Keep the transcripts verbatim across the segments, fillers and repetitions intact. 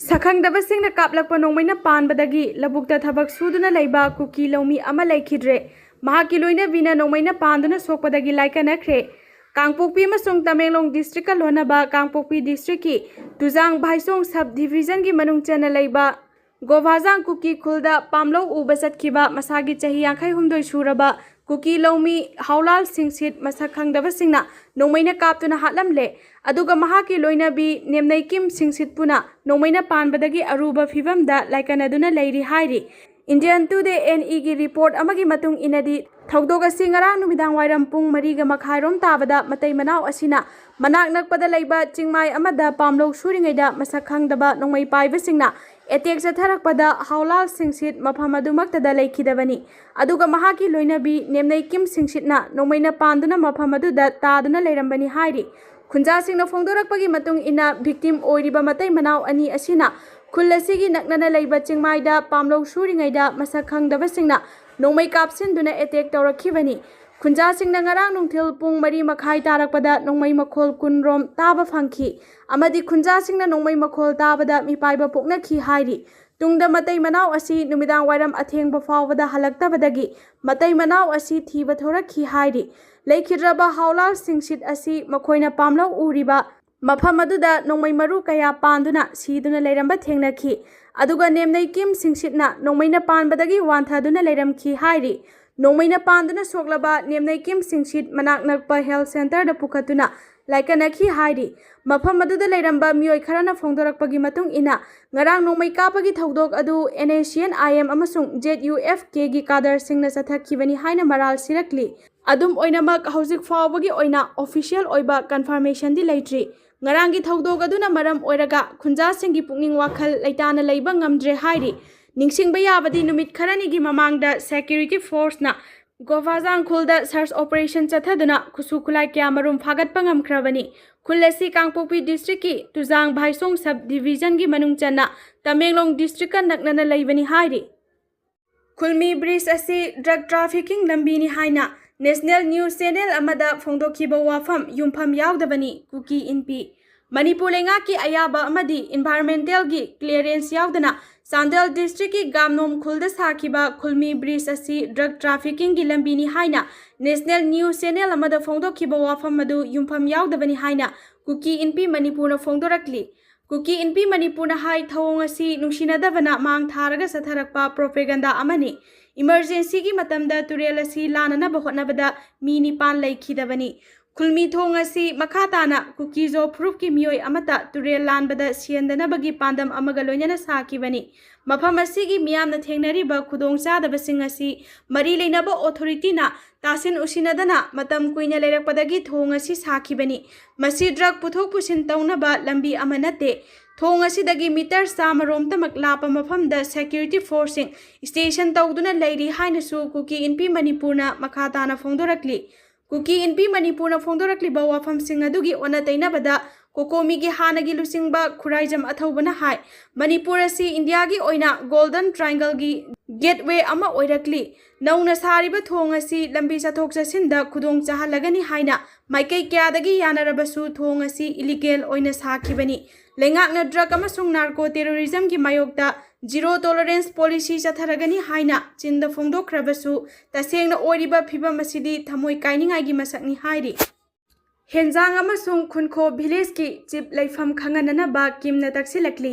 ꯁꯛꯈꯪꯗꯕꯁꯤꯡꯅ ꯀꯥꯞꯂꯛꯄ ꯅꯣꯡꯃꯩꯅ ꯄꯥꯟꯕꯗꯒꯤ ꯂꯧꯕꯨꯛꯇ ꯊꯕꯛ ꯁꯨꯗꯨꯅ ꯂꯩꯕ ꯀꯨꯀꯤ ꯂꯧꯃꯤ ꯑꯃ ꯂꯩꯈꯤꯗ꯭ꯔꯦ꯫ ꯃꯍꯥꯛꯀꯤ ꯂꯣꯏꯅꯕꯤꯅ ꯅꯣꯡꯃꯩꯅ ꯄꯥꯟꯗꯨꯅ ꯁꯣꯛꯄꯗꯒꯤ ꯂꯥꯏꯀꯠꯅꯈ꯭ꯔꯦ꯫ ꯀꯥꯡꯄꯣꯛꯄꯤ ꯑꯃꯁꯨꯡ ꯇꯃꯦꯡꯂꯣꯡ districtꯀ ꯂꯣꯟꯅꯕ ꯀꯥꯡꯄꯣꯛꯄꯤ districtꯀꯤ ꯇꯨꯖꯥꯡ ꯚꯥꯏꯁꯣꯡ sub divisionꯒꯤ ꯃꯅꯨꯡ ꯆꯟꯅ ꯂꯩꯕ ꯒꯣꯚꯥꯖꯥꯡ ꯀꯨꯀꯤ ꯈꯨꯜꯗ ꯄꯥꯝꯂꯧ ꯎꯕ ꯆꯠꯈꯤꯕ ꯃꯁꯥꯒꯤ ꯆꯍꯤ ꯌꯥꯡꯈꯩ ꯍꯨꯝꯗꯣꯏ ꯁꯨꯔꯕ ꯀꯨꯀꯤ ꯂꯧꯃꯤ ꯍꯥꯎꯂꯥꯜ ꯁꯤꯡꯁꯤꯠ ꯃꯁꯛ ꯈꯪꯗꯕꯁꯤꯡꯅ ꯅꯣꯡꯃꯩꯅ ꯀꯥꯞꯇꯨꯅ ꯍꯥꯠꯂꯝꯂꯦ꯫ ꯑꯗꯨꯒ ꯃꯍꯥꯛꯀꯤ ꯂꯣꯏꯅꯕꯤ ꯅꯦꯝꯅꯩ ꯀꯤꯝ ꯁꯤꯡꯁꯤꯠꯄꯨꯅ ꯅꯣꯡꯃꯩꯅ ꯄꯥꯟꯕꯗꯒꯤ ꯑꯔꯨꯕ ꯐꯤꯕꯝꯗ ꯂꯥꯏꯀꯠꯅꯗꯨꯅ ꯂꯩꯔꯤ ꯍꯥꯏꯔꯤ꯫ Indian Today NEꯒꯤ report ꯑꯃꯒꯤ ꯃꯇꯨꯡ ꯏꯟꯅꯗꯤ, ꯊꯧꯗꯣꯛ ꯑꯁꯤ ꯉꯔꯥꯡ ꯅꯨꯃꯤꯗꯥꯡ ꯋꯥꯏꯔꯝ ꯄꯨꯡ ꯃꯔꯤꯒ ꯃꯈꯥꯏꯔꯣꯝ ꯇꯥꯕꯗ ꯃꯇꯩ ꯃꯅꯥꯎ ꯑꯁꯤꯅ ꯃꯅꯥꯛ ꯅꯛꯄꯗ ꯂꯩꯕ ꯆꯤꯡꯃꯥꯏ ꯑꯃꯗ ꯄꯥꯝꯂꯧ ꯁꯨꯔꯤꯉꯩꯗ ꯃꯁꯛ ꯈꯪꯗꯕ ꯅꯣꯡꯃꯩ ꯄꯥꯏꯕꯁꯤꯡꯅ attack ꯆꯠꯊꯔꯛꯄꯗ ꯍꯥꯎꯂꯥꯜ ꯁꯤꯡꯁꯤꯠ ꯃꯐꯝ ꯑꯗꯨꯃꯛꯇꯗ ꯂꯩꯈꯤꯗꯕꯅꯤ꯫ ꯑꯗꯨꯒ ꯃꯍꯥꯛꯀꯤ ꯂꯣꯏꯅꯕꯤ ꯅꯦꯝꯅꯩ ꯀꯤꯝ ꯁꯤꯡꯁꯤꯠꯅ ꯅꯣꯡꯃꯩꯅ ꯄꯥꯟꯗꯨꯅ ꯃꯐꯝ ꯑꯗꯨꯗ ꯇꯥꯗꯨꯅ ꯂꯩꯔꯝꯕꯅꯤ ꯍꯥꯏꯔꯤ꯫ ꯈꯨꯟꯖꯥꯁꯤꯡꯅ ꯐꯣꯡꯗꯣꯔꯛꯄꯒꯤ ꯃꯇꯨꯡ ꯏꯟꯅ, victim ꯑꯣꯏꯔꯤꯕ ꯃꯇꯩ ꯃꯅꯥꯎ ꯑꯅꯤ ꯑꯁꯤꯅ ꯈꯨꯜ ꯑꯁꯤꯒꯤ ꯅꯛꯅꯅ ꯂꯩꯕ ꯆꯤꯡꯃꯥꯏꯗ ꯄꯥꯝꯂꯧ ꯁꯨꯔꯤꯉꯩꯗ ꯃꯁꯛ ꯈꯪꯗꯕꯁꯤꯡꯅ ꯅꯣꯡꯃꯩ ꯀꯥꯞꯁꯤꯟꯗꯨꯅ attack ꯇꯧꯔꯛꯈꯤꯕꯅꯤ꯫ ꯈꯨꯟꯖꯥꯁꯤꯡꯅ ꯉꯔꯥꯡ ꯅꯨꯡꯊꯤꯜ ꯄꯨꯡ ꯃꯔꯤ ꯃꯈꯥꯏ ꯇꯥꯔꯛꯄꯗ ꯅꯣꯡꯃꯩ ꯃꯈꯣꯜ ꯀꯨꯟ ꯔꯣꯝ ꯇꯥꯕ ꯐꯪꯈꯤ ꯑꯃꯗꯤ ꯈꯨꯟꯖꯥꯁꯤꯡꯅ ꯅꯣꯡꯃꯩ ꯃꯈꯣꯜ ꯇꯥꯕꯗ ꯃꯤꯄꯥꯏꯕ ꯄꯣꯛꯅꯈꯤ ꯍꯥꯏꯔꯤ꯫ ꯇꯨꯡꯗ ꯃꯇꯩ ꯃꯅꯥꯎ ꯑꯁꯤ ꯅꯨꯃꯤꯗꯥꯡ ꯋꯥꯏꯔꯝ ꯑꯊꯦꯡꯕ ꯐꯥꯎꯕꯗ ꯍꯜꯂꯛꯇꯕꯗꯒꯤ ꯃꯇꯩ ꯃꯅꯥꯎ ꯑꯁꯤ ꯊꯤꯕ ꯊꯣꯔꯛꯈꯤ ꯍꯥꯏꯔꯤ꯫ ꯂꯩꯈꯤꯗ꯭ꯔꯕ ꯍꯥꯎꯂꯥꯜ ꯁꯤꯡꯁꯤꯠ ꯑꯁꯤ ꯃꯈꯣꯏꯅ ꯄꯥꯝꯂꯧ ꯎꯔꯤꯕ ꯃꯐꯝ ꯑꯗꯨꯗ ꯅꯣꯡꯃꯩ ꯃꯔꯨ ꯀꯌꯥ ꯄꯥꯟꯗꯨꯅ ꯁꯤꯗꯨꯅ ꯂꯩꯔꯝꯕ ꯊꯦꯡꯅꯈꯤ꯫ ꯑꯗꯨꯒ ꯅꯦꯝꯅꯩ ꯀꯤꯝ ꯁꯤꯡꯁꯤꯠꯅ ꯅꯣꯡꯃꯩꯅ ꯄꯥꯟꯕꯗꯒꯤ ꯋꯥꯟꯊꯗꯨꯅ ꯂꯩꯔꯝꯈꯤ ꯍꯥꯏꯔꯤ꯫ ꯅꯣꯡꯃꯩꯅ ꯄꯥꯟꯗꯨꯅ ꯁꯣꯛꯂꯕ ꯅꯦꯝꯅꯩ ꯀꯤꯝ ꯁꯤꯡꯁꯤꯠ ꯃꯅꯥꯛ ꯅꯛꯄ health centreꯗ ꯄꯨꯈꯠꯇꯨꯅ ꯂꯥꯏꯀꯠꯅꯈꯤ ꯍꯥꯏꯔꯤ꯫ ꯃꯐꯝ ꯑꯗꯨꯗ ꯂꯩꯔꯝꯕ ꯃꯤꯑꯣꯏ ꯈꯔꯅ ꯐꯣꯡꯗꯣꯔꯛꯄꯒꯤ ꯃꯇꯨꯡ ꯏꯟꯅ, ꯉꯔꯥꯡ ꯅꯣꯡꯃꯩ ꯀꯥꯞꯄꯒꯤ ꯊꯧꯗꯣꯛ ꯑꯗꯨ NSCN-IM ꯑꯃꯁꯨꯡ ZUFKꯒꯤ cadreꯁꯤꯡꯅ ꯆꯠꯊꯈꯤꯕꯅꯤ ꯍꯥꯏꯅ ꯃꯔꯥꯜ ꯁꯤꯔꯛꯂꯤ꯫ ꯑꯗꯨꯝ ꯑꯣꯏꯅꯃꯛ, ꯍꯧꯖꯤꯛ ꯐꯥꯎꯕꯒꯤ ꯑꯣꯏꯅ official ꯑꯣꯏꯕ confirmationꯗꯤ ꯂꯩꯇ꯭ꯔꯤ꯫ ꯉꯔꯥꯡꯒꯤ ꯊꯧꯗꯣꯛ ꯑꯗꯨꯅ ꯃꯔꯝ ꯑꯣꯏꯔꯒ ꯈꯨꯟꯖꯥꯁꯤꯡꯒꯤ ꯄꯨꯛꯅꯤꯡ ꯋꯥꯈꯜ ꯂꯩꯇꯥꯅ ꯂꯩꯕ ꯉꯝꯗ꯭ꯔꯦ ꯍꯥꯏꯔꯤ꯫ ꯅꯤꯡꯁꯤꯡꯕ ꯌꯥꯕꯗꯤ, ꯅꯨꯃꯤꯠ ꯈꯔꯅꯤꯒꯤ ꯃꯃꯥꯡꯗ security forceꯅ ꯒꯣꯚꯥꯖꯥꯡ ꯈꯨꯜꯗ search operation ꯆꯠꯊꯗꯨꯅ ꯈꯨꯠꯁꯨ ꯈꯨꯠꯂꯥꯏ ꯀꯌꯥ ꯃꯔꯨꯝ ꯐꯥꯒꯠꯄ ꯉꯝꯈ꯭ꯔꯕꯅꯤ꯫ ꯈꯨꯜ ꯑꯁꯤ ꯀꯥꯡꯄꯣꯛꯄꯤ districtꯀꯤ ꯇꯨꯖꯥꯡ ꯚꯥꯏꯁꯣꯡ sub divisionꯒꯤ ꯃꯅꯨꯡ ꯆꯟꯅ ꯇꯃꯦꯡꯂꯣꯡ districtꯀ ꯅꯛꯅꯅ ꯂꯩꯕꯅꯤ ꯍꯥꯏꯔꯤ꯫ ꯈꯨꯜꯃꯤ bridge ꯑꯁꯤ drug trafficking ꯂꯝꯕꯤꯅꯤ ꯍꯥꯏꯅ national news channel ꯑꯃꯗ ꯐꯣꯡꯗꯣꯛꯈꯤꯕ ꯋꯥꯐꯝ ꯌꯨꯝꯐꯝ ꯌꯥꯎꯗꯕꯅꯤ, ꯀꯨꯀꯤ ꯏꯟꯄꯤ꯫ ꯃꯅꯤꯄꯨꯔ ꯂꯩꯉꯥꯛꯀꯤ ꯑꯌꯥꯕ ꯑꯃꯗꯤ environmentalꯒꯤ clearance ꯌꯥꯎꯗꯅ ꯆꯥꯟꯗꯦꯜ districtꯀꯤ ꯒꯥꯝꯅꯣꯝ ꯈꯨꯜꯗ ꯁꯥꯈꯤꯕ ꯈꯨꯜꯃꯤ bridge ꯑꯁꯤ drug traffickingꯒꯤ ꯂꯝꯕꯤꯅꯤ ꯍꯥꯏꯅ national news channel ꯑꯃꯗ ꯐꯣꯡꯗꯣꯛꯈꯤꯕ ꯋꯥꯐꯝ ꯑꯗꯨ ꯌꯨꯝꯐꯝ ꯌꯥꯎꯗꯕꯅꯤ ꯍꯥꯏꯅ ꯀꯨꯀꯤ ꯏꯟꯄꯤ ꯃꯅꯤꯄꯨꯔꯅ ꯐꯣꯡꯗꯣꯔꯛꯂꯤ꯫ ꯀꯨꯀꯤ ꯏꯟꯄꯤ ꯃꯅꯤꯄꯨꯔꯅ ꯍꯥꯏ, ꯊꯧꯑꯣꯡ ꯑꯁꯤ ꯅꯨꯡꯁꯤꯅꯗꯕꯅ ꯃꯥꯡ ꯊꯥꯔꯒ ꯆꯠꯊꯔꯛꯄ propaganda ꯑꯃꯅꯤ꯫ Emergencyꯒꯤ ꯃꯇꯝꯗ ꯇꯨꯔꯦꯜ ꯑꯁꯤ ꯂꯥꯟꯅꯅꯕ ꯍꯣꯠꯅꯕꯗ ꯃꯤ ꯅꯤꯄꯥꯟ ꯂꯩꯈꯤꯗꯕꯅꯤ꯫ ꯈꯨꯜꯃꯤ ꯊꯣꯡ ꯑꯁꯤ ꯃꯈꯥ ꯇꯥꯅ ꯀꯨꯀꯤꯖꯣ ꯐꯨꯔꯨꯞꯀꯤ ꯃꯤꯑꯣꯏ ꯑꯃꯠꯇ ꯇꯨꯔꯦꯜ ꯂꯥꯟꯕꯗ ꯁꯤꯍꯟꯗꯅꯕꯒꯤ ꯄꯥꯟꯗꯝ ꯑꯃꯒ ꯂꯣꯏꯅꯅ ꯁꯥꯈꯤꯕꯅꯤ꯫ ꯃꯐꯝ ꯑꯁꯤꯒꯤ ꯃꯤꯌꯥꯝꯅ ꯊꯦꯡꯅꯔꯤꯕ ꯈꯨꯗꯣꯡꯆꯥꯗꯕꯁꯤꯡ ꯑꯁꯤ ꯃꯔꯤ ꯂꯩꯅꯕ authorityꯅ ꯇꯥꯁꯤꯟ ꯎꯁꯤꯟꯅꯗꯅ ꯃꯇꯝ ꯀꯨꯏꯅ ꯂꯩꯔꯛꯄꯗꯒꯤ ꯊꯣꯡ ꯑꯁꯤ ꯁꯥꯈꯤꯕꯅꯤ꯫ ꯃꯁꯤ drug ꯄꯨꯊꯣꯛ ꯄꯨꯁꯤꯟ ꯇꯧꯅꯕ ꯂꯝꯕꯤ ꯑꯃ ꯅꯠꯇꯦ꯫ ꯊꯣꯡ ꯑꯁꯤꯗꯒꯤ meter ꯆꯥꯝꯃꯔꯣꯝꯇꯃꯛ ꯂꯥꯞꯄ ꯃꯐꯝꯗ security forceꯁꯤꯡ station ꯇꯧꯗꯨꯅ ꯂꯩꯔꯤ ꯍꯥꯏꯅꯁꯨ ꯀꯨꯀꯤ ꯏꯟꯄꯤ ꯃꯅꯤꯄꯨꯔꯅ ꯃꯈꯥ ꯇꯥꯅ ꯐꯣꯡꯗꯣꯔꯛꯂꯤ꯫ ꯀꯨꯀꯤ ꯏꯟꯄꯤ ꯃꯅꯤꯄꯨꯔꯅ ꯐꯣꯡꯗꯣꯔꯛꯂꯤꯕ ꯋꯥꯐꯝꯁꯤꯡ ꯑꯗꯨꯒꯤ ꯑꯣꯟꯅ ꯇꯩꯅꯕꯗ ꯀꯣꯀꯣꯃꯤꯒꯤ ꯍꯥꯟꯅꯒꯤ ꯂꯨꯆꯤꯡꯕ ꯈꯨꯔꯥꯏꯖꯝ ꯑꯊꯧꯕꯅ ꯍꯥꯏ, ꯃꯅꯤꯄꯨꯔ ꯑꯁꯤ ꯏꯟꯗꯤꯌꯥꯒꯤ ꯑꯣꯏꯅ Golden Triangleꯒꯤ gateway ꯑꯃ ꯑꯣꯏꯔꯛꯂꯤ꯫ ꯅꯧꯅ ꯁꯥꯔꯤꯕ ꯊꯣꯡ ꯑꯁꯤ ꯂꯝꯕꯤ ꯆꯠꯊꯣꯛ ꯆꯠꯁꯤꯟꯗ ꯈꯨꯗꯣꯡ ꯆꯥꯍꯜꯂꯒꯅꯤ ꯍꯥꯏꯅ ꯃꯥꯏꯀꯩ ꯀꯌꯥꯗꯒꯤ ꯌꯥꯅꯔꯕꯁꯨ ꯊꯣꯡ ꯑꯁꯤ illegal ꯑꯣꯏꯅ ꯁꯥꯈꯤꯕꯅꯤ꯫ ꯂꯩꯉꯥꯛꯅ drug ꯑꯃꯁꯨꯡ narco terrorismꯒꯤ ꯃꯥꯌꯣꯛꯇ zero tolerance policy ꯆꯠꯊꯔꯒꯅꯤ ꯍꯥꯏꯅ ꯆꯤꯟꯗ ꯐꯣꯡꯗꯣꯛꯈ꯭ꯔꯕꯁꯨ, ꯇꯁꯦꯡꯅ ꯑꯣꯏꯔꯤꯕ ꯐꯤꯕꯝ ꯑꯁꯤꯗꯤ ꯊꯃꯣꯏ ꯀꯥꯏꯅꯤꯡꯉꯥꯏꯒꯤ ꯃꯁꯛꯅꯤ ꯍꯥꯏꯔꯤ꯫ ꯍꯦꯟꯖꯥꯡ ꯑꯃꯁꯨꯡ ꯈꯨꯟꯈꯣ villageꯀꯤ chief ꯂꯩꯐꯝ ꯈꯪꯍꯟꯅꯅꯕ ꯀꯤꯝꯅ ꯇꯛꯁꯤꯜꯂꯛꯂꯤ꯫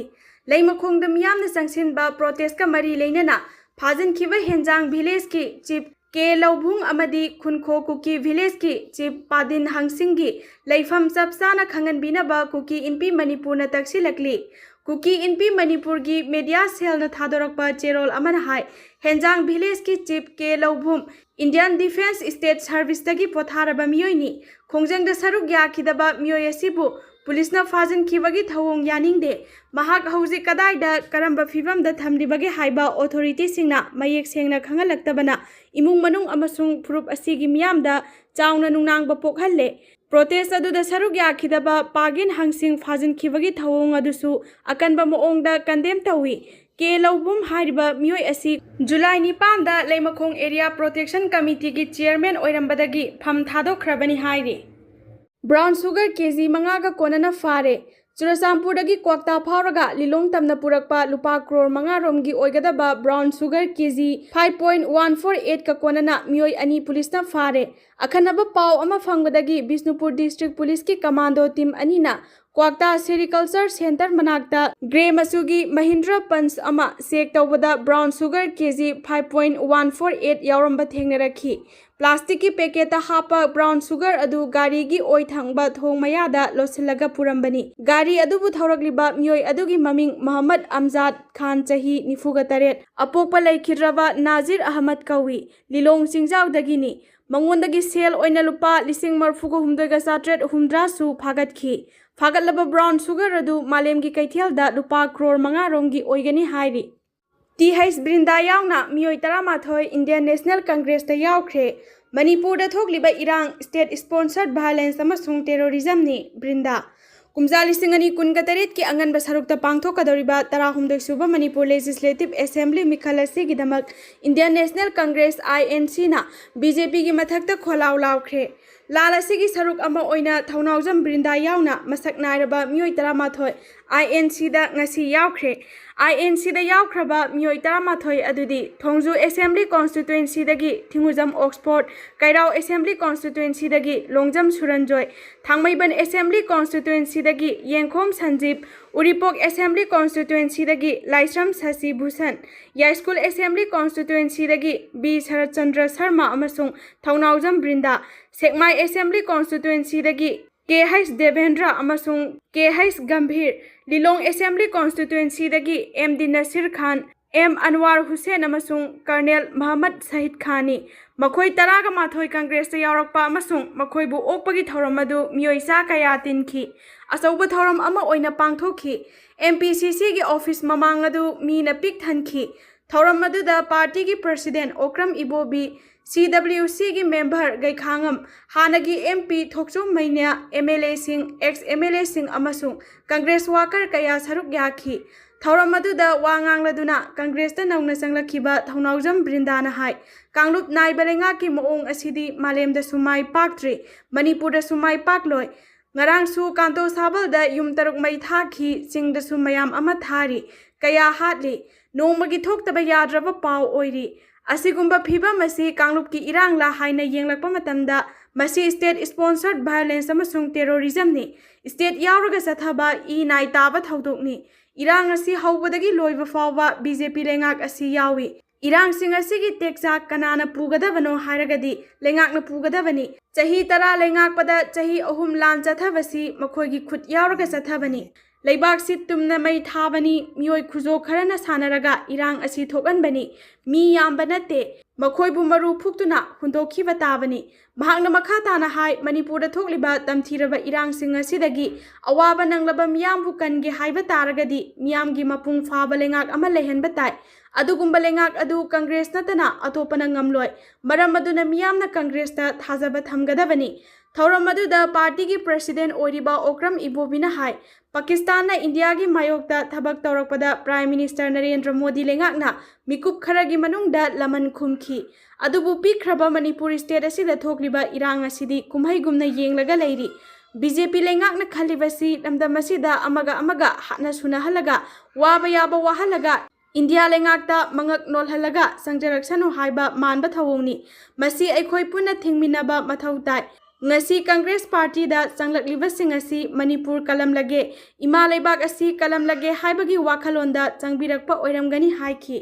ꯂꯩꯃꯈꯣꯡꯗ ꯃꯤꯌꯥꯝꯅ ꯆꯪꯁꯤꯟꯕ protestꯀ ꯃꯔꯤ ꯂꯩꯅꯅ ꯐꯥꯖꯤꯟꯈꯤꯕ ꯍꯦꯟꯖꯥꯡ villageꯀꯤ chief ꯀꯦ ꯂꯧꯕꯨꯡ ꯑꯃꯗꯤ ꯈꯨꯟꯈꯣ ꯀꯨꯀꯤ villageꯀꯤ chief ꯄꯥꯗꯤꯟ ꯍꯪꯁꯤꯡꯒꯤ ꯂꯩꯐꯝ ꯆꯞ ꯆꯥꯅ ꯈꯪꯍꯟꯕꯤꯅꯕ ꯀꯨꯀꯤ ꯏꯟꯄꯤ ꯃꯅꯤꯄꯨꯔꯅ ꯇꯛꯁꯤꯜꯂꯛꯂꯤ꯫ ꯀꯨꯀꯤ ꯏꯟꯄꯤ ꯃꯅꯤꯄꯨꯔꯒꯤ media cellꯅ ꯊꯥꯗꯣꯔꯛꯄ ꯆꯦꯔꯣꯜ ꯑꯃꯅ ꯍꯥꯏ, ꯍꯦꯟꯖꯥꯡ villageꯀꯤ chief ꯀꯦ ꯂꯧꯕꯨꯝ Indian Defence State Serviceꯇꯒꯤ ꯄꯣꯊꯥꯔꯕ ꯃꯤꯑꯣꯏꯅꯤ꯫ ꯈꯣꯡꯖꯪꯗ ꯁꯔꯨꯛ ꯌꯥꯈꯤꯗꯕ ꯃꯤꯑꯣꯏ ꯑꯁꯤꯕꯨ ꯄꯨꯂꯤꯁꯅ ꯐꯥꯖꯤꯟꯈꯤꯕꯒꯤ ꯊꯧꯑꯣꯡ ꯌꯥꯅꯤꯡꯗꯦ꯫ ꯃꯍꯥꯛ ꯍꯧꯖꯤꯛ ꯀꯗꯥꯏꯗ ꯀꯔꯝꯕ ꯐꯤꯕꯝꯗ ꯊꯝꯂꯤꯕꯒꯦ ꯍꯥꯏꯕ authorityꯁꯤꯡꯅ ꯃꯌꯦꯛ ꯁꯦꯡꯅ ꯈꯪꯍꯜꯂꯛꯇꯕꯅ ꯏꯃꯨꯡ ꯃꯅꯨꯡ ꯑꯃꯁꯨꯡ ꯐꯨꯔꯨꯞ ꯑꯁꯤꯒꯤ ꯃꯤꯌꯥꯝꯗ ꯆꯥꯎꯅ ꯅꯨꯡꯅꯥꯡꯕ ꯄꯣꯛꯍꯜꯂꯦ꯫ Protest ꯑꯗꯨꯗ ꯁꯔꯨꯛ ꯌꯥꯈꯤꯗꯕ ꯄꯥꯒꯤꯟ ꯍꯪꯁꯤꯡ ꯐꯥꯖꯤꯟꯈꯤꯕꯒꯤ ꯊꯧꯑꯣꯡ ꯑꯗꯨꯁꯨ ꯑꯀꯟꯕ ꯃꯑꯣꯡꯗ condemn ꯇꯧꯏ꯫ ꯀꯦ ꯂꯧꯕꯨꯝ ꯍꯥꯏꯔꯤꯕ ꯃꯤꯑꯣꯏ ꯑꯁꯤ ꯖꯨꯂꯥꯏ ꯅꯤꯄꯥꯟꯗ ꯂꯩꯃꯈꯣꯡ Area Protection Committeeꯒꯤ chairman ꯑꯣꯏꯔꯝꯕꯗꯒꯤ ꯐꯝ ꯊꯥꯗꯣꯛꯈ꯭ꯔꯕꯅꯤ ꯍꯥꯏꯔꯤ꯫ Brown sugar K G ꯃꯉꯥꯒ ꯀꯣꯟꯅꯅ ꯐꯥꯔꯦ꯫ ꯆꯨꯔꯆꯥꯟꯄꯨꯔꯗꯒꯤ ꯀ꯭ꯋꯥꯛꯇꯥ ꯐꯥꯎꯔꯒ ꯂꯤꯂꯣꯡ ꯇꯝꯅ ꯄꯨꯔꯛꯄ ꯂꯨꯄꯥ ꯀ꯭ꯔꯣꯔ ꯃꯉꯥ ꯔꯣꯝꯒꯤ ꯑꯣꯏꯒꯗꯕ brown sugar K G five point one four eight ꯀ ꯀꯣꯟꯅꯅ ꯃꯤꯑꯣꯏ ꯑꯅꯤ ꯄꯨꯂꯤꯁꯅ ꯐꯥꯔꯦ꯫ ꯑꯈꯟꯅꯕ ꯄꯥꯎ ꯑꯃ ꯐꯪꯕꯗꯒꯤ ꯕꯤꯁꯅꯨꯄꯨꯔ district police ꯀꯤ commando team ꯑꯅꯤꯅ ꯀ꯭ꯋꯥꯛꯇꯥ sericulture centre ꯃꯅꯥꯛꯇ grey ꯃꯆꯨꯒꯤ Mahindra Punch ꯑꯃ check ꯇꯧꯕꯗ brown sugar K G five point one four eight ꯌꯥꯎꯔꯝꯕ ꯊꯦꯡꯅꯔꯛꯈꯤ꯫ Plastic ꯀꯤ packet ꯇ ꯍꯥꯞꯄ brown sugar ꯑꯗꯨ ꯒꯥꯔꯤꯒꯤ ꯑꯣꯏ ꯊꯪꯕ ꯊꯣꯡ ꯃꯌꯥꯗ ꯂꯣꯠꯁꯤꯜꯂꯒ ꯄꯨꯔꯝꯕꯅꯤ꯫ ꯒꯥꯔꯤ ꯑꯗꯨꯕꯨ ꯊꯧꯔꯛꯂꯤꯕ ꯃꯤꯑꯣꯏ ꯑꯗꯨꯒꯤ ꯃꯃꯤꯡ ꯃꯣꯍꯝꯃꯗ ꯑꯝꯖꯥꯗ ꯈꯥꯟ, ꯆꯍꯤ ꯅꯤꯐꯨꯒ ꯇꯔꯦꯠ, ꯑꯄꯣꯛꯄ ꯂꯩꯈꯤꯗ꯭ꯔꯕ ꯅꯥꯖꯤꯔ ꯑꯍꯃꯗ ꯀꯧꯏ, ꯂꯤꯂꯣꯡ ꯆꯤꯡꯖꯥꯎꯗꯒꯤꯅꯤ꯫ ꯃꯉꯣꯟꯗꯒꯤ ꯁꯦꯜ ꯑꯣꯏꯅ ꯂꯨꯄꯥ ꯂꯤꯁꯤꯡ ꯃꯔꯤꯐꯨꯒ ꯍꯨꯝꯗꯣꯏꯒ ꯆꯥꯇ꯭ꯔꯦꯠ ꯍꯨꯝꯗ꯭ꯔꯥꯁꯨ ꯐꯥꯒꯠꯈꯤ꯫ ꯐꯥꯒꯠꯂꯕ brown sugar ꯑꯗꯨ ꯃꯥꯂꯦꯝꯒꯤ ꯀꯩꯊꯦꯜꯗ ꯂꯨꯄꯥ ꯀ꯭ꯔꯣꯔ ꯃꯉꯥ ꯔꯣꯝꯒꯤ ꯑꯣꯏꯒꯅꯤ ꯍꯥꯏꯔꯤ꯫ ꯇꯤ ꯍꯩꯆ ꯕ꯭ꯔꯤꯟꯗꯥ ꯌꯥꯎꯅ ꯃꯤꯑꯣꯏ ꯇꯔꯥꯃꯥꯊꯣꯏ Indian National Congress ꯇ ꯌꯥꯎꯈ꯭ꯔꯦ꯫ ꯃꯅꯤꯄꯨꯔꯗ ꯊꯣꯛꯂꯤꯕ ꯏꯔꯥꯡ, state sponsored violence ꯑꯃꯁꯨꯡ terrorism ꯅꯤ ꯕ꯭ꯔꯤꯟꯗꯥ꯫ ꯀꯨꯝꯖꯥ ꯂꯤꯁꯤꯡ ꯑꯅꯤ ꯀꯨꯟꯒ ꯇꯔꯦꯠꯀꯤ ꯑꯉꯟꯕ ꯁꯔꯨꯛꯇ ꯄꯥꯡꯊꯣꯛꯀꯗꯧꯔꯤꯕ ꯇꯔꯥꯍꯨꯝꯗꯣꯏ ꯁꯨꯕ ꯃꯅꯤꯄꯨꯔ Legislative Assembly ꯃꯤꯈꯜ ꯑꯁꯤꯒꯤꯗꯃꯛ Indian National Congress, I N C, ꯅ B J P ꯒꯤ ꯃꯊꯛꯇ ꯈꯣꯜꯂꯥꯎ ꯂꯥꯎꯈ꯭ꯔꯦ꯫ ꯂꯥꯜ ꯑꯁꯤꯒꯤ ꯁꯔꯨꯛ ꯑꯃ ꯑꯣꯏꯅ ꯊꯧꯅꯥꯎꯖꯝ ꯕ꯭ꯔꯤꯟꯗꯥ ꯌꯥꯎꯅ ꯃꯁꯛ ꯅꯥꯏꯔꯕ ꯃꯤꯑꯣꯏ ꯇꯔꯥꯃꯥꯊꯣꯏ I N C ꯗ ꯉꯁꯤ ꯌꯥꯎꯈ꯭ꯔꯦ꯫ I N C ꯗ ꯌꯥꯎꯈ꯭ꯔꯕ ꯃꯤꯑꯣꯏ ꯇꯔꯥꯃꯥꯊꯣꯏ ꯑꯗꯨꯗꯤ ꯊꯣꯡꯖꯨ Assembly Constituency ꯗꯒꯤ ꯊꯤꯡꯉꯨꯖꯝ ꯑꯣꯛꯁꯐꯣꯔꯗ, ꯀꯩꯔꯥꯎ Assembly Constituency ꯗꯒꯤ ꯂꯣꯡꯖꯝ ꯁꯨꯔꯟꯖꯣꯏ, ꯊꯥꯡꯃꯩꯕꯟ Assembly Constituency ꯗꯒꯤ ꯌꯦꯡꯈꯣꯝ ꯁꯟꯖꯤꯞ, ꯎꯔꯤꯄꯣꯛ Assembly Constituency ꯗꯒꯤ ꯂꯥꯏꯁ꯭ꯔꯝ ꯁꯁꯤ ꯚꯨꯁꯟ, ꯌꯥꯏꯁ꯭ꯀꯨꯜ Assembly Constituency ꯗꯒꯤ ꯕꯤ ꯁꯔꯠꯆꯟꯗ꯭ꯔ ꯁꯔꯃ ꯑꯃꯁꯨꯡ ꯊꯧꯅꯥꯎꯖꯝ ꯕ꯭ꯔꯤꯟꯗꯥ, ꯁꯦꯛꯃꯥꯏ Assembly Constituency ꯗꯒꯤ ꯀꯦ ꯍꯩꯆ ꯗꯦꯕꯦꯟꯗ꯭ꯔ ꯑꯃꯁꯨꯡ ꯀꯦ ꯍꯩꯆ ꯒꯝꯚꯤꯔ, ꯂꯤꯂꯣꯡ Assembly Constituency ꯗꯒꯤ ꯑꯦꯝ ꯗꯤ ꯅꯁꯤꯔ ꯈꯥꯟ, ꯑꯦꯝ ꯑꯟꯋꯥꯔ ꯍꯨꯁꯦꯟ ꯑꯃꯁꯨꯡ ꯀꯔꯅꯦꯜ ꯃꯍꯃꯗ ꯁꯍꯤꯗ ꯈꯥꯟꯅꯤ꯫ ꯃꯈꯣꯏ ꯇꯔꯥꯒ ꯃꯥꯊꯣꯏ Congress ꯇ ꯌꯥꯎꯔꯛꯄ ꯑꯃꯁꯨꯡ ꯃꯈꯣꯏꯕꯨ ꯑꯣꯛꯄꯒꯤ ꯊꯧꯔꯝ ꯑꯗꯨ ꯃꯤꯑꯣꯏ ꯆꯥ ꯀꯌꯥ ꯇꯤꯟꯈꯤ꯫ ꯑꯆꯧꯕ ꯊꯧꯔꯝ ꯑꯃ ꯑꯣꯏꯅ ꯄꯥꯡꯊꯣꯛꯈꯤ꯫ M P C C ꯒꯤ office ꯃꯃꯥꯡ ꯑꯗꯨ ꯃꯤꯅ ꯄꯤꯛ ꯊꯟꯈꯤ꯫ ꯊꯧꯔꯝ ꯑꯗꯨꯗ party ꯒꯤ president ꯑꯣꯀ꯭ꯔꯝ ꯏꯕꯣꯕꯤ, C W C ꯒꯤ member ꯒꯩꯈꯥꯉꯝ, ꯍꯥꯟꯅꯒꯤ M P Thokchom ꯃꯩꯅ꯭ꯌꯥ, M L A ꯁꯤꯡ, ex M L A ꯁꯤꯡ ꯑꯃꯁꯨꯡ Congress worker ꯀꯌꯥ ꯁꯔꯨꯛ ꯌꯥꯈꯤ꯫ ꯊꯧꯔꯝ ꯑꯗꯨꯗ ꯋꯥ ꯉꯥꯡꯂꯗꯨꯅ ꯀꯪꯒ꯭ꯔꯦꯁꯇ ꯅꯧꯅ ꯆꯪꯂꯛꯈꯤꯕ ꯊꯧꯅꯥꯎꯖꯝ ꯕ꯭ꯔꯤꯟꯗꯥꯅ ꯍꯥꯏ, ꯀꯥꯡꯂꯨꯞ ꯅꯥꯏꯕ ꯂꯩꯉꯥꯛꯀꯤ ꯃꯑꯣꯡ ꯑꯁꯤꯗꯤ ꯃꯥꯂꯦꯝꯗꯁꯨ ꯃꯥꯏ ꯄꯥꯛꯇ꯭ꯔꯤ, ꯃꯅꯤꯄꯨꯔꯗꯁꯨ ꯃꯥꯏ ꯄꯥꯛꯂꯣꯏ꯫ ꯉꯔꯥꯡꯁꯨ ꯀꯥꯟꯇꯣ ꯁꯥꯕꯜꯗ ꯌꯨꯝ ꯇꯔꯨꯛ ꯃꯩ ꯊꯥꯈꯤ, ꯆꯤꯡꯗꯁꯨ ꯃꯌꯥꯝ ꯑꯃ ꯊꯥꯔꯤ, ꯀꯌꯥ ꯍꯥꯠꯂꯤ, ꯅꯣꯡꯃꯒꯤ ꯊꯣꯛꯇꯕ ꯌꯥꯗ꯭ꯔꯕ ꯄꯥꯎ ꯑꯣꯏꯔꯤ꯫ ꯑꯁꯤꯒꯨꯝꯕ ꯐꯤꯕꯝ ꯑꯁꯤ ꯀꯥꯡꯂꯨꯞꯀꯤ ꯏꯔꯥꯡꯂꯥ ꯍꯥꯏꯅ ꯌꯦꯡꯂꯛꯄ ꯃꯇꯝꯗ, ꯃꯁꯤ state sponsored violence ꯑꯃꯁꯨꯡ terrorism ꯅꯤ꯫ State ꯌꯥꯎꯔꯒ ꯆꯠꯊꯕ ꯏ ꯅꯥꯏ ꯇꯥꯕ ꯊꯧꯗꯣꯛꯅꯤ꯫ ꯏꯔꯥꯡ ꯑꯁꯤ ꯍꯧꯕꯗꯒꯤ ꯂꯣꯏꯕ ꯐꯥꯎꯕ BJP ꯂꯩꯉꯥꯛ ꯑꯁꯤ ꯌꯥꯎꯏ꯫ ꯏꯔꯥꯡꯁꯤꯡ ꯑꯁꯤꯒꯤ ꯇꯦꯛꯆꯥꯛ ꯀꯅꯥꯅ ꯄꯨꯒꯗꯕꯅꯣ ꯍꯥꯏꯔꯒꯗꯤ ꯂꯩꯉꯥꯛꯅ ꯄꯨꯒꯗꯕꯅꯤ꯫ ꯆꯍꯤ ꯇꯔꯥ ꯂꯩꯉꯥꯛꯄꯗ ꯆꯍꯤ ꯑꯍꯨꯝ ꯂꯥꯟ ꯆꯠꯊꯕꯁꯤ ꯃꯈꯣꯏꯒꯤ ꯈꯨꯠ ꯌꯥꯎꯔꯒ ꯆꯠꯊꯕꯅꯤ꯫ ꯂꯩꯕꯥꯛ ꯁꯤꯠ ꯇꯨꯝꯅ ꯃꯩ ꯊꯥꯕꯅꯤ, ꯃꯤꯑꯣꯏ ꯈꯨꯖꯣ ꯈꯔꯅ ꯁꯥꯟꯅꯔꯒ ꯏꯔꯥꯡ ꯑꯁꯤ ꯊꯣꯛꯍꯟꯕꯅꯤ꯫ ꯃꯤ ꯌꯥꯝꯕ ꯅꯠꯇꯦ꯫ ꯃꯈꯣꯏꯕꯨ ꯃꯔꯨ ꯐꯨꯛꯇꯨꯅ ꯍꯨꯟꯗꯣꯛꯈꯤꯕ ꯇꯥꯕꯅꯤ꯫ ꯃꯍꯥꯛꯅ ꯃꯈꯥ ꯇꯥꯅ ꯍꯥꯏ, ꯃꯅꯤꯄꯨꯔꯗ ꯊꯣꯛꯂꯤꯕ ꯇꯝꯊꯤꯔꯕ ꯏꯔꯥꯡꯁꯤꯡ ꯑꯁꯤꯗꯒꯤ ꯑꯋꯥꯕ ꯅꯪꯂꯕ ꯃꯤꯌꯥꯝꯕꯨ ꯀꯟꯒꯦ ꯍꯥꯏꯕ ꯇꯥꯔꯒꯗꯤ ꯃꯤꯌꯥꯝꯒꯤ ꯃꯄꯨꯡ ꯐꯥꯕ ꯂꯩꯉꯥꯛ ꯑꯃ ꯂꯩꯍꯟꯕ ꯇꯥꯏ꯫ ꯑꯗꯨꯒꯨꯝꯕ ꯂꯩꯉꯥꯛ ꯑꯗꯨ ꯀꯪꯒ꯭ꯔꯦꯁ ꯅꯠꯇꯅ ꯑꯇꯣꯞꯄꯅ ꯉꯝꯂꯣꯏ꯫ ꯃꯔꯝ ꯑꯗꯨꯅ ꯃꯤꯌꯥꯝꯅ ꯀꯪꯒ꯭ꯔꯦꯁꯇ ꯊꯥꯖꯕ ꯊꯝꯒꯗꯕꯅꯤ꯫ ꯊꯧꯔꯝ ꯑꯗꯨꯗ ꯄꯥꯔꯇꯤꯒꯤ president ꯑꯣꯏꯔꯤꯕ ꯑꯣꯀ꯭ꯔꯝ ꯏꯕꯣꯕꯤꯅ ꯍꯥꯏ, ꯄꯥꯀꯤꯁꯇꯥꯟꯅ ꯏꯟꯗꯤꯌꯥꯒꯤ ꯃꯥꯌꯣꯛꯇ ꯊꯕꯛ ꯇꯧꯔꯛꯄꯗ Prime Minister ꯅꯔꯦꯟꯗ꯭ꯔ ꯃꯣꯗꯤ ꯂꯩꯉꯥꯛꯅ ꯃꯤꯀꯨꯞ ꯈꯔꯒꯤ ꯃꯅꯨꯡꯗ ꯂꯃꯟ ꯈꯨꯝꯈꯤ꯫ ꯑꯗꯨꯕꯨ ꯄꯤꯛꯈ꯭ꯔꯕ ꯃꯅꯤꯄꯨꯔ state ꯑꯁꯤꯗ ꯊꯣꯛꯂꯤꯕ ꯏꯔꯥꯡ ꯑꯁꯤꯗꯤ ꯀꯨꯝꯍꯩꯒꯨꯝꯅ ꯌꯦꯡꯂꯒ ꯂꯩꯔꯤ꯫ BJP ꯂꯩꯉꯥꯛꯅ ꯈꯜꯂꯤꯕꯁꯤ ꯂꯝꯗꯝ ꯑꯁꯤꯗ ꯑꯃꯒ ꯑꯃꯒ ꯍꯥꯠꯅ ꯁꯨꯅꯍꯜꯂꯒ, ꯋꯥꯕ ꯌꯥꯕ ꯋꯥꯍꯜꯂꯒ, ꯏꯟꯗꯤꯌꯥ ꯂꯩꯉꯥꯛꯇ ꯃꯉꯛ ꯅꯣꯜꯍꯜꯂꯒ ꯆꯪꯖꯔꯛꯁꯅꯨ ꯍꯥꯏꯕ ꯃꯥꯟꯕ ꯊꯧꯑꯣꯡꯅꯤ꯫ ꯃꯁꯤ ꯑꯩꯈꯣꯏ ꯄꯨꯟꯅ ꯊꯤꯡꯃꯤꯟꯅꯕ ꯃꯊꯧ ꯇꯥꯏ꯫ ꯉꯁꯤ ꯀꯪꯒ꯭ꯔꯦꯁ ꯄꯥꯔꯇꯤꯗ ꯆꯪꯂꯛꯂꯤꯕꯁꯤꯡ ꯑꯁꯤ ꯃꯅꯤꯄꯨꯔ ꯀꯂꯝꯂꯒꯦ, ꯏꯃꯥ ꯂꯩꯕꯥꯛ ꯑꯁꯤ ꯀꯂꯝꯂꯒꯦ ꯍꯥꯏꯕꯒꯤ ꯋꯥꯈꯜꯂꯣꯟꯗ ꯆꯪꯕꯤꯔꯛꯄ ꯑꯣꯏꯔꯝꯒꯅꯤ ꯍꯥꯏꯈꯤ꯫